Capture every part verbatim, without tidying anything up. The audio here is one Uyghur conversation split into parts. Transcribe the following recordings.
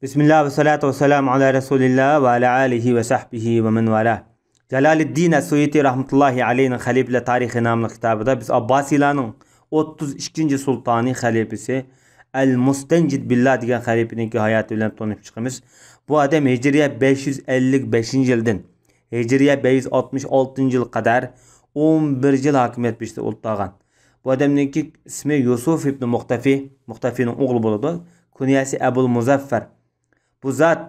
بىسمىللا ۋە سالاتۇ ۋە سالامۇ ئالا رەسۇلىللا ۋە ئالا ئالىھى ۋە سەھبىھى ۋە مەن ۋالا. جالالىددىن ئەس-سۇيۇتى رەھمەتۇللاھى ئەلەيھىنىڭ خەلىپىلەر تارىخى ناملىق كىتابىدا بىز ئابباسىيلارنىڭ ئوتتۇز ئىككىنچى سۇلتانى، خەلىپىسى ئەل مۇستەنجىد بىللا دېگەن خەلىپىنىڭكى ھاياتى بىلەن تونۇشۇپ چىقىمىز. بۇ ئادەم ھىجرىيە بەش يۈز ئەللىك بەشىنچى يىلدىن ھىجرىيە بەش يۈز ئاتمىش ئالتىنچى يىلغا قەدەر ئون بىر يىل ھاكىمىيەت بېشىدا ئولتۇرغان. بۇ ئادەمنىڭكى ئىسمى يۇسۇف ئىبنى مۇختەفى، مۇختەفىنىڭ ئوغلى بولىدۇ. كۇنيەسى ئەبۇل مۇزەففەر. بۇ زات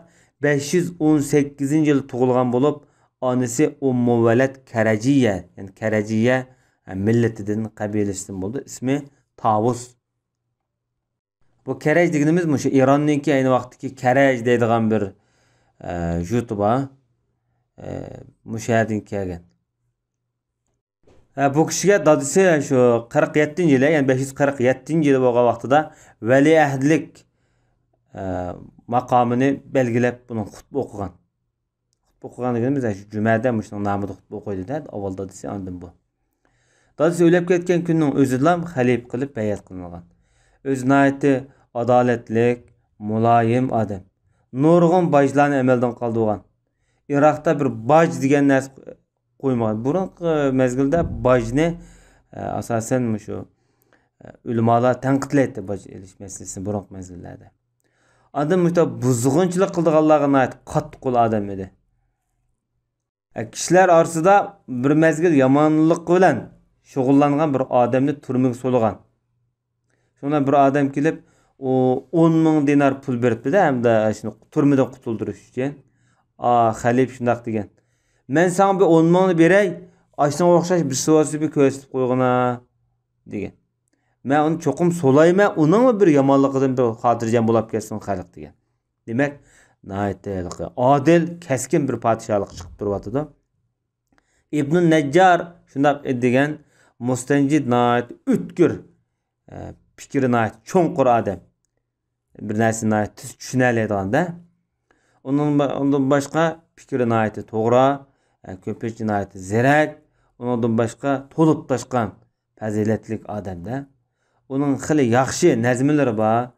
بەش يۈز ئون سەككىزىنچى يىل تۇغۇلغان بولۇپ، ئانىسى ئۇممۇ ۋەلەد كەرەجىيە، يەنى كەرەجىيە، ھە، مىللىتىدىن، قەبىلىسىدىن بولىدۇ. ئىسمى تاۋۇس. بۇ كەرەج دېگىنىمىز مۇشۇ ئىراننىڭكى ئەينى ۋاقىتتىكى كەرەج دەيدىغان بىر، ئە، يۇرتى بار. ئە، مۇشۇ يەردىن كەلگەن. ھە، بۇ كىشىگە دادىسى شۇ قىرىق يەتتىنچى يىلى، يەنى بەش يۈز قىرىق يەتتىنچى يىلى بولغان ۋاقتىدا ۋەلىئەھدلىك، ئە، ماقامىنى بەلگىلەپ، بۇنىڭ خۇتبە ئوقۇغان. خۇتبە ئوقۇغان دېگىنىمىز، شۇ جۈمەدە مۇشۇنىڭ نامىدا خۇتبە ئوقۇيدۇ-دە، ئاۋۋال دادىسى، ئاندىن بۇ. دادىسى ئۆلۈپ كەتكەن كۈننىڭ ئۆزىدىلا خەلىپە قىلىپ بەيئەت قىلىنغان. ئۆزى ناھايىتى ئادالەتلىك، مۇلايىم ئادەم. نۇرغۇن باجلارنى ئەمەلدىن قالدۇرغان. ئىراقتا بىر باج دېگەن نەرسە قويمىغان. بۇرۇنقى مەزگىلدە باجنى، ئە، ئاساسەن مۇشۇ، ئە، ئۆلىمالار تەنقىدلەيتتى، باج ئېلىش مەسىلىسىنى بۇرۇنقى مەزگىللەردە. ئاندىن مۇشۇنداق بۇزغۇنچىلىق قىلىدىغانلارغا ناھايىتى قاتتىق قول ئادەم ئىدى. ئە، كىشىلەر ئارىسىدا بىر مەزگىل يامانلىق بىلەن شۇغۇللانغان بىر ئادەمنى تۈرمىگە سولىغان. شۇڭا بىر ئادەم كېلىپ، ئۇ ئون مىڭ دىنار پۇل بېرىپتۇ-دە، ھەمدە شۇنى تۈرمىدىن قۇتۇلدۇرۇش ئۈچۈن. ئا، خەلىپە شۇنداق دېگەن. مەن ساڭا بىر ئون مىڭنى بېرەي، ئاشۇنىڭغا ئوخشاش بىر سوۋاب سۈپىتى كۆرسىتىپ قويغىنا، دېگەن. مەن ئۇنى چوقۇم سولايمەن، ئۇنىڭمۇ بىر يامانلىقىدىن بىر خاتىرجەم بولاپ كەتسۇن خەلق، دېگەن. دېمەك، ناھايىتى ھېلىقى ئادىل، كەسكىن بىر پادىشاھلىق چىقىپ تۇرۇۋاتىدۇ. ئىبنۇ نەججار شۇنداق دېگەن، مۇستەنجىد ناھايىتى ئۆتكۈر، ئە، پىكرى ناھايىتى چوڭقۇر ئادەم. بىر نەرسىنى ناھايىتى تېز چۈشىنەلەيدىغان-دە. ئۇنىڭ با-، ئۇنىڭدىن باشقا پىكرى ناھايىتى توغرا، ئە، كۆپىنچە ناھايىتى زېرەك، ئۇنىڭدىن باشقا تولۇپ تاشقان پەزىلەتلىك ئادەم-دە. ئۇنىڭ خېلى ياخشى نەزمىلىرى بار،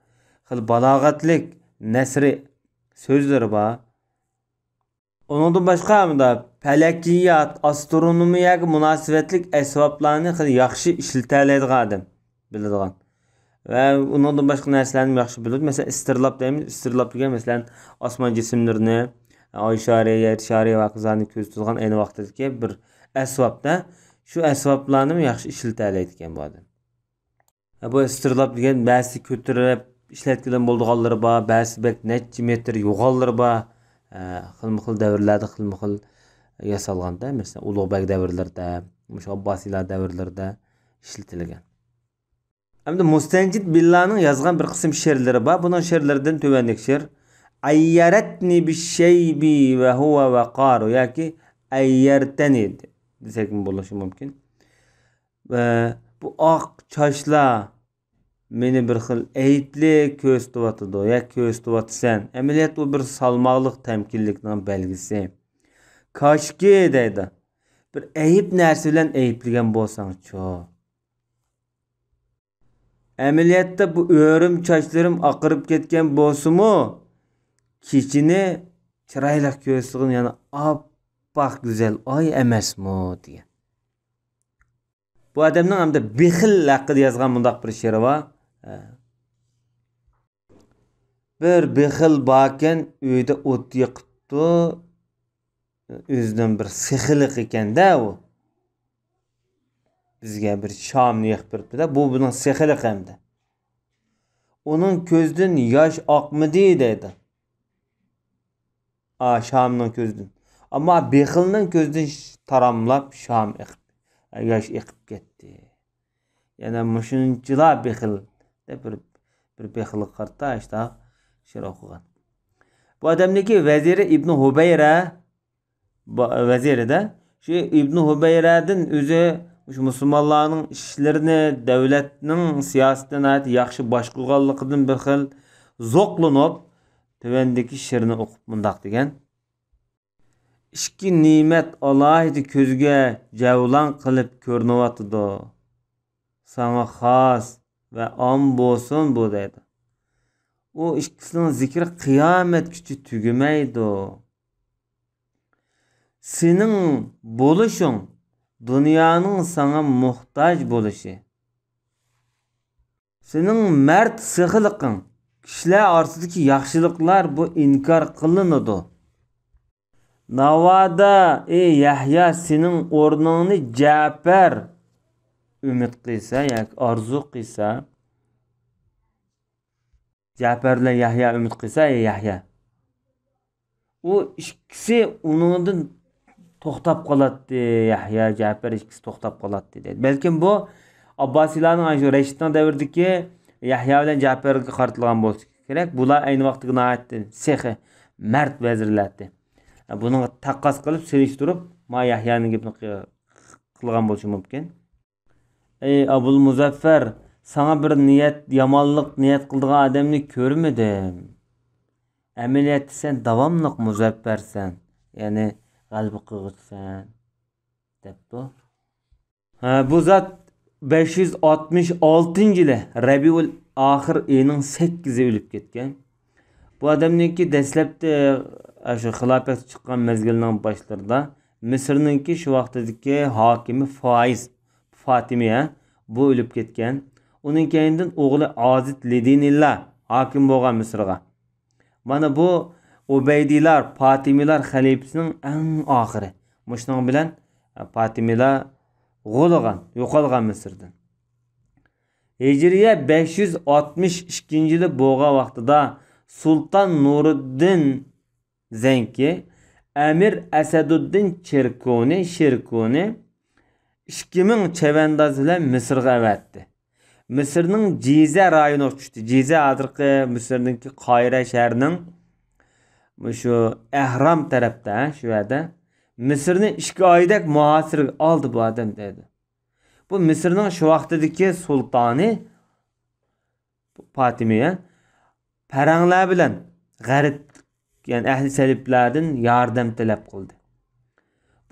خېلى بالاغەتلىك نەسرى سۆزلىرى بار. ئۇنىڭدىن باشقا، مۇنداق پەلەكىيات، ئاسترونومىيەگە مۇناسىۋەتلىك ئەسۋابلارنى خېلى ياخشى ئىشلىتەلەيدىغان ئادەم بىلىدىغان. ۋە ئۇنىڭدىن باشقا نەرسىلەرنى ياخشى بىلىدۇ. مەسىلەن، ئىستىرلاپ دەيمىز. ئىستىرلاپ دېگەن، مەسىلەن، ئاسمان جىسىملىرىنى، ئاي شارى، يەر شارى ۋە ھاكازانى كۆزىتىدىغان، ئەينى ۋاقىتتىكى بىر ئەسۋاب-دە. شۇ ئەسۋابلارنىمۇ ياخشى ئىشلىتەلەيدىكەن بۇ ئادەم. بۇ ئىستىرلاپ دېگەن بەزىسى كۆتۈرۈپ ئىشلەتكىلى بولىدىغانلىرى بار، بەزىسى بەك نەچچە مېتىر يوغانلىرى بار. ئە، خىلمۇ خىل دەۋرلەردە خىلمۇ خىل ياسالغاندا، مەسىلەن، ئۇلۇغ بەگ دەۋرلىرىدە، مۇشۇ ئابباسىيلار دەۋرلىرىدە ئىشلىتىلگەن. ئەمدى مۇستەنجىد بىللانىڭ يازغان بىر قىسىم شېئىرلىرى بار. بۇنىڭ شېئىرلىرىدىن تۆۋەندىكى شېئىر، ئەييەرەتنى بىششەيبى ۋە ھۇۋە ۋەقارۇ ياكى ئەييەرتەنى دېسەكمۇ بولۇشى مۇمكىن. ۋە بۇ ئاق چاچلار مېنى بىر خىل ئەيىبلىك كۆرسىتىۋاتىدۇ، يا كۆرسىتىۋاتىسەن. ئەمەلىيەتتە ئۇ بىر سالماقلىق، تەمكىنلىكنىڭ بەلگىسى. كاشكى دەيدۇ، بىر ئەيىب نەرسە بىلەن ئەيىبلىگەن بولساڭچۇ. ئەمەلىيەتتە بۇ ئۆرۈم چاچلىرىم ئاقىرىپ كەتكەن بولسىمۇ، كېچىنى چىرايلىق كۆرسىتىدىغان يەنە ئاپئاق گۈزەل ئاي ئەمەسمۇ دېگەن. بۇ ئادەمنىڭ ھەمدە بېخىل ھەققىدە يازغان مۇنداق بىر شېئىرى بار. بىر بېخىل باركەن، ئۆيدە ئوت يېقىپتۇ. ئۆزىنىڭ بىر سېخىلىقى ئىكەن-دە ئۇ. بىزگە بىر شامنى يېقىپ بېرىپتۇ-دە، بۇ بۇنىڭ سېخىلىقى ئەمدى. ئۇنىڭ كۆزىدىن ياش ئاقمىدى دەيدۇ. ئا، شامنىڭ كۆزىدىن. ئەمما بېخىلنىڭ كۆزىدىن ش-، تاراملاپ شام ئېقىپ، ياش ئېقىپ كەتتى. يەنە مۇشۇنچىلا بېخىل دەپ بىر، بىر بېخىلغا قارىتا ئاشتا شېئىر ئوقۇغان. بۇ ئادەمنىڭكى ۋەزىرى ئىبنى ھۇبەيرە، با-، ۋەزىرىدە شۇ ئىبنى ھۇبەيرەدىن ئۆزى مۇشۇ مۇسۇلمانلارنىڭ ئىشلىرىنى، دۆلەتنىڭ سىياسىتىنى ناھايىتى ياخشى باشقۇرغانلىقىدىن بىر خىل زوقلىنىپ، تۆۋەندىكى شېئىرنى ئوقۇپ مۇنداق دېگەن. ئىككى نېمەت ئالاھىدە كۆزگە جەۋلان قىلىپ كۆرۈنۈۋاتىدۇ. ساڭا خاس ۋە ئام بولسۇن بۇ دەيدۇ. ئۇ ئىككىسىنىڭ زىكرى قىيامەتكىچە تۈگىمەيدۇ. سېنىڭ بولۇشۇڭ دۇنيانىڭ ساڭا موھتاج بولۇشى. سېنىڭ مەرد سېخىلىقىڭ، كىشىلەر ئارىسىدىكى ياخشىلىقلار، بۇ ئىنكار قىلىنىدۇ. ناۋادا، ئى يەھيا، سېنىڭ ئورنۇڭنى جەپەر ئۈمىد قىلسا ياكى ئارزۇ قىلسا، جەپەر بىلەن يەھيا ئۈمىد قىلسا، ئى يەھيا. ئۇ ئىككىسى ئۇنىڭدىن توختاپ قالاتتى، يەھيا، جەپەر ئىككىسى توختاپ قالاتتى دەيدۇ. بەلكىم بۇ ئابباسىيلارنىڭ، ئاشۇ رەشىدنىڭ دەۋرىدىكى يەھيا بىلەن جەپەرگە قارىتىلغان بولسا كېرەك. بۇلار ئەينى ۋاقىتتىكى ناھايىتى سېخىي، مەرد ۋەزىرلەردى. بۇنىڭغا تەققاس قىلىپ سېلىشتۇرۇپ، ما يەھيانىڭ گېپىنى قىلغان بولۇشى مۇمكىن. ئەي ئابۇل مۇزەففەر، ساڭا بىر نىيەت، يامانلىق نىيەت قىلىدىغان ئادەمنى كۆرمىدىم. ئەمەلىيەتتە سەن داۋاملىق مۇزەففەرسەن، يەنى غەلىبە قىلغۇچىسەن، دەپتۇ. ھە، بۇ زات بەش يۈز ئاتمىش ئالتىنچى يىلى رەبىئۇل ئاخىر ئېيىنىڭ سەككىزى ئۆلۈپ كەتكەن. بۇ ئادەمنىڭكى دەسلەپتە، ئە، شۇ خىلاپەتكە چىققان مەزگىلنىڭ باشلىرىدا مىسىرنىڭكى شۇ ۋاقتىدىكى ھاكىمى فايىز، فاتىمى، ھە، بۇ ئۆلۈپ كەتكەن. ئۇنىڭ كەينىدىن ئوغلى ئازىد لىدىنىللا ھاكىم بولغان مىسىرغا. مانا بۇ ئۇبەيدىلار، پاتىمىلار خەلىپىسىنىڭ ئەڭ ئاخىرى. مۇشۇنىڭ بىلەن، ئە، پاتىمىلار غۇلىغان، يوقالغان مىسىردىن. ھىجرىيە بەش يۈز ئاتمىش ئىككىنچى يىلى بولغان ۋاقتىدا سۇلتان نۇرۇددىن زەنكى، ئەمىر ئەسەدۇددىن چېركونى، شېركونى ئىككى مىڭ چەۋەنداز بىلەن مىسىرغا ئەۋەتتى. مىسىرنىڭ جىزە رايونىغا چۈشتى. جىزە ھازىرقى مىسىرنىڭكى قاھىرە شەھىرىنىڭ مۇشۇ ئەھرام تەرەپتە، شۇ يەردە. مىسىرنى ئىككى ئايدەك مۇھاسىرىگە ئالدى بۇ ئادەم دەيدۇ. بۇ مىسىرنىڭ شۇ ۋاقتىدىكى سۇلتانى پاتىمى پەرەڭلەر بىلەن غەرب، يەنى ئەھلى سەلىپلەردىن ياردەم تەلەپ قىلدى.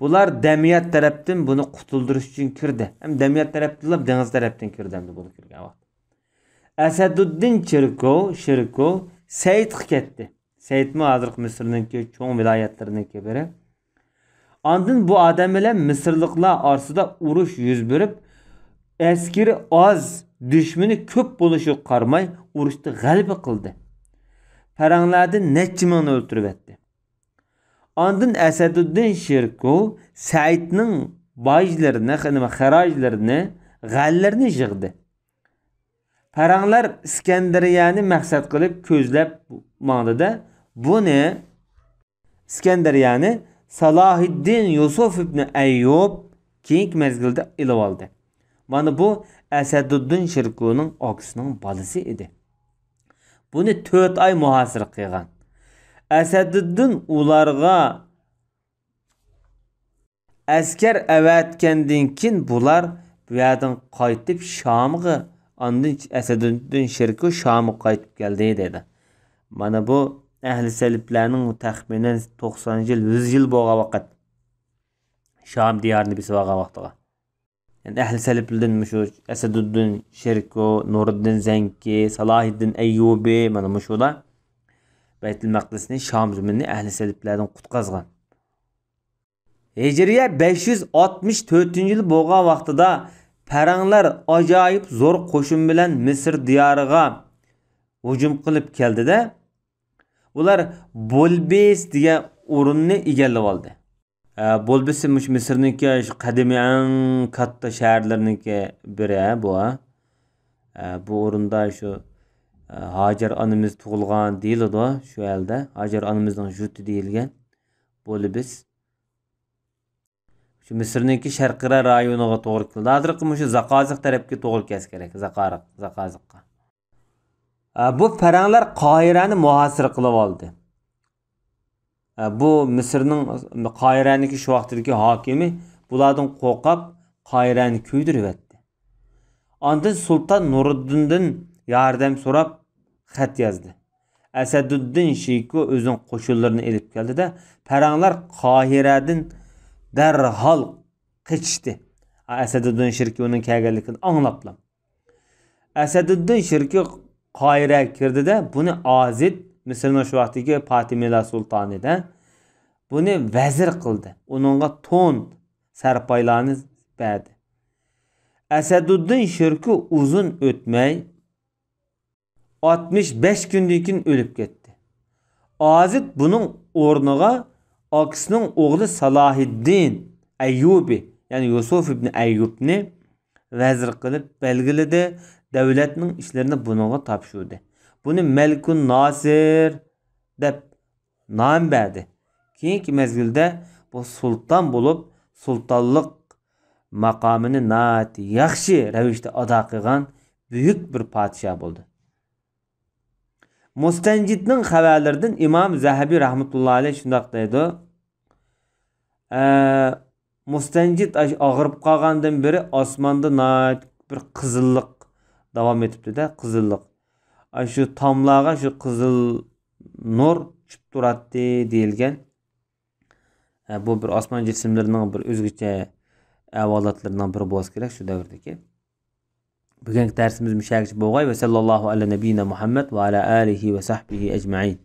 بۇلار دەميات تەرەپتىن بۇنى قۇتۇلدۇرۇش ئۈچۈن كىردى. ھەم دەميات تەرەپتىنلا دېڭىز تەرەپتىن كىردى ئەمدى بۇ كىرگەن ۋاقىت. ئەسەدۇددىن چېركوۋ، شېركوۋ سەئىدقا كەتتى. سەئىدمۇ ھازىرقى مىسىرنىڭكى چوڭ ۋىلايەتلىرىنىڭكى بىرى. ئاندىن بۇ ئادەم بىلەن مىسىرلىقلار ئارىسىدا ئۇرۇش يۈز بېرىپ، ئەسكىرى ئاز، دۈشمىنى كۆپ بولۇشىغا قارىماي، ئۇرۇشتا غەلىبە قىلدى. پەرەڭلەردىن نەچچە مىڭنى ئۆلتۈرۈۋەتتى. ئاندىن ئەسەدۇددىن شېركوۋ سەئىدنىڭ باجلىرىنى، نېمە، خىراجلىرىنى، غەللىرىنى يىغدى. پەرەڭلەر ئىسكەندەرىيەنى مەقسەت قىلىپ كۆزلەپ ماڭدى-دە، بۇنى، ئىسكەندەرىيەنى سالاھىددىن يۈسۈف ئىبنى ئەييۇب كېيىنكى مەزگىلدە ئېلىۋالدى. مانا بۇ ئەسەدۇددىن شېركوۋنىڭ ئاكىسىنىڭ بالىسى ئىدى. بۇنى تۆت ئاي مۇھاسىرە قىلغان. ئەسەدۇددىن ئۇلارغا ئەسكەر ئەۋەتكەندىن كېيىن بۇلار بۇ يەردىن قايتىپ شامغا، ئاندىن ئەسەدۇددىن شېركوۋ شامغا قايتىپ كەلدى دەيدۇ. مانا بۇ ئەھلى سەلىپلەرنىڭ تەخمىنەن توقسان يىل، يۈز يىل بولغان ۋاقىت. شام دىيارىنى بېسىپ ئالغان ۋاقتىغا. يەنى ئەھلى سەلىپلىدىن مۇشۇ ئەسەدۇددىن شېركوۋ، نۇرۇددىن زەنكى، سالاھىددىن ئەييۇبى، مانا مۇشۇلار بەيتۇل مەقدىسنى، شام زېمىنىنى ئەھلى سەلىپلەردىن قۇتقازغان. ھىجرىيە بەش يۈز ئاتمىش تۆتىنچى يىل بولغان ۋاقتىدا پەرەڭلەر ئاجايىپ زور قوشۇن بىلەن مىسىر دىيارىغا ھۇجۇم قىلىپ كەلدى-دە، ئۇلار بولبىس دېگەن ئورۇننى ئىگىلىۋالدى. ئە، بولبىسى مۇشۇ مىسىرنىڭكى شۇ قەدىمىي ئەڭ كاتتا شەھەرلىرىنىڭكى بىرى، ھە، بۇ، ھە. ئە، بۇ ئورۇندا شۇ، ئە، ھاجەر ئانىمىز تۇغۇلغان دېيىلىدۇ، شۇ ئەلدە. ھاجەر ئانىمىزنىڭ يۇرتى دېيىلگەن. بولبىس. شۇ مىسىرنىڭكى شەرقىي رايونىغا توغرا كېلىدۇ. ھازىرقى مۇشۇ زاقازىق تەرەپكە توغرا كەلسە كېرەك. زاقارىق، زاقازىققا. ئە، بۇ پەرەڭلەر قاھىرەنى مۇھاسىرە قىلىۋالدى. ئە، بۇ مىسىرنىڭ، قاھىرەنىڭكى شۇ ۋاقتىدىكى ھاكىمى بۇلاردىن قورقۇپ، قاھىرەنى كۆيدۈرۈۋەتتى. ئاندىن سۇلتان نۇرۇددىندىن ياردەم سوراپ خەت يازدى. ئەسەدۇددىن شېركوۋ ئۆزىنىڭ قوشۇنلىرىنى ئېلىپ كەلدى-دە، پەرەڭلەر قاھىرەدىن دەرھال قېچىشتى. ئەسەدۇددىن شېركوۋنىڭ كەلگەنلىكىنى ئاڭلاپلا. ئەسەدۇددىن شېركوۋ قاھىرەگە كىردى-دە، بۇنى ئازىد، مىسىرنىڭ شۇ ۋاقتىكى پاتىمىلار سۇلتانى-دە، بۇنى ۋەزىر قىلدى. ئۇنىڭغا تون، سەرپايلارنى بەردى. ئەسەدۇددىن شىركۇ ئۇزۇن ئۆتمەي، ئاتمىش بەش كۈندىن كېيىن ئۆلۈپ كەتتى. ئازىد بۇنىڭ ئورنىغا ئاكىسىنىڭ ئوغلى سالاھىددىن ئەييۇبى، يەنى يۈسۈف ئىبن ئەييۇبنى ۋەزىر قىلىپ بەلگىلىدى، دەۋلەتنىڭ ئىشلىرىنى بۇنىڭغا تاپشۇردى. بۇنى مەلكۇن ناسىر دەپ نام بەردى. كېيىنكى مەزگىلدە بۇ سۇلتان بولۇپ، سۇلتانلىق ماقامىنى ناھايىتى ياخشى رەۋىشتە ئادا قىلغان بۈيۈك بىر پادىشاھ بولدى. مۇستەنجىدنىڭ خەۋەرلىرىدىن ئىمام زەھەبى رەھمەتۇللا ئەلەيھ شۇنداق دەيدۇ. ئە، مۇستەنجىد ئاش-، ئاغرىپ قالغاندىن بېرى ئاسماندا ناھايىتى بىر قىزىللىق داۋام ئېتىپتۇ-دە، قىزىللىق. ئاشۇ تاملارغا شۇ قىزىل نۇر چۈشۈپ تۇراتتى دېيىلگەن. ئە، بۇ بىر ئاسمان جىسىملىرىنىڭ بىر ئۆزگىچە ئەھۋالاتلىرىنىڭ بىرى بولسا كېرەك شۇ دەۋردىكى. بۈگۈنكى دەرسىمىز مۇشۇ يەرگىچە بولغاي. ۋە سەللاللاھۇ ئەلە نەبىييىنا مۇھەممەد ۋە ئەلە ئالىھى ۋە سەھبىھى ئەجمەئىن.